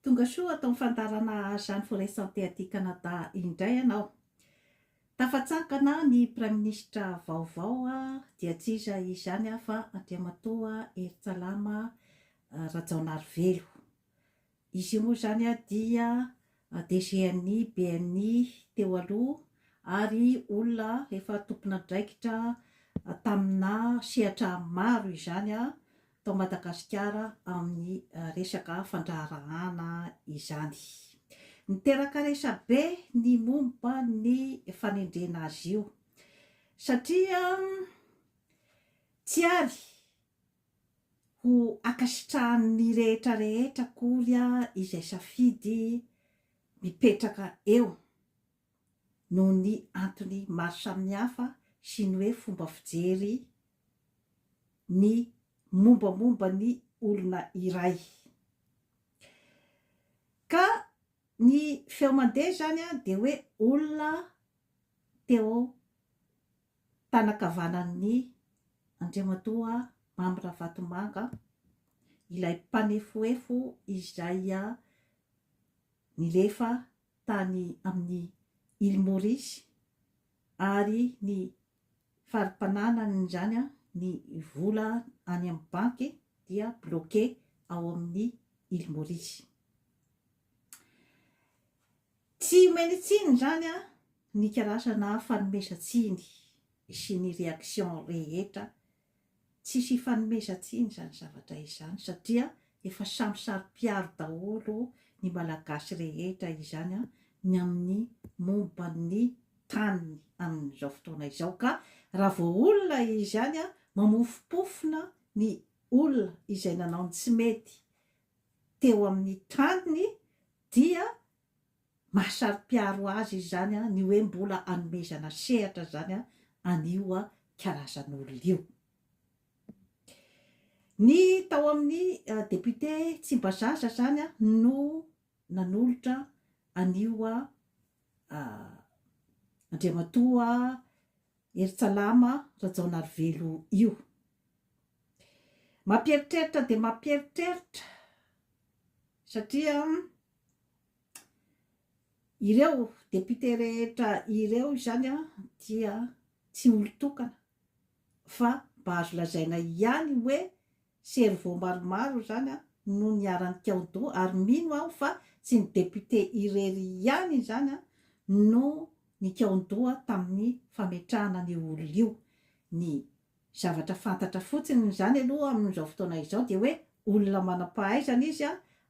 Tonga soa ato amin'ny fandaharana Jeanne Forêt Santé aty Canada indray ianao. Tafatsangana ny Praiminisitra vaovao dia tsy iza izany fa Andriamatoa Heritsalama Rajaonarivelo. Izy io moa izany dia DGNI, BNI teo aloha ary olona efa tompon'andraikitra tamina sehatra maro izany tao Madagasikara amin'ny resaka fandraharahana izany. Niteraka resabe ny momba ny fanendrena azy io satria tsy ary ho ankasitrahan'ny rehetra rehetra akory izay safidy mipetraka eo noho ny antony maro samihafa sy ny hoe fomba fijery ny mombamomba ny olona iray. Ka ny feo mandeha izany dia hoe olona teo Tanankavanan'ny Andriamatoa Mamy Ravatomanga, ilay mpanefoefo izay nilefa tany amin'ny Île Maurice ary ny fari-pananany izany, ny vola any amin'ny banky dia bloqué ao amin'ny Île Maurice. Tsy omeny tsiny izany ny karazana fanomezan-tsiny sy ny réaction rehetra, tsisy ifanomezan-tsiny izany zavatra izany satria efa samy saro-piaro daholo ny Malagasy rehetra izany ny amin'ny momba ny taniny amin'izao fotoana izao ka raha vao olona izany mamofompofona ny olona izay nanao ny tsy mety teo amin'ny taniny dia mahasaro-piaro azy izany ny hoe mbola anomezana sehatra izany an'io karazan'olona io. Ny tao amin'ny député Tsimbazaza izany no nanolotra an'io Andriamatoa Heritsalama Rajaonarivelo io. Mampieritreritra dia mampieritreritra satria ireo député rehetra ireo izany dia tsy olon-tokana fa mba azo lazaina ihany hoe cerveau maromaro izany no niara-nikaon-doha ary mino aho fa tsy ny député irery ihany izany no nikaon-doha tamin'ny fametrahana an'io olona io. Ny zavatra fantatra fotsiny izany aloha amin'izao fotoana izao dia hoe olona manam-pahaizana izy.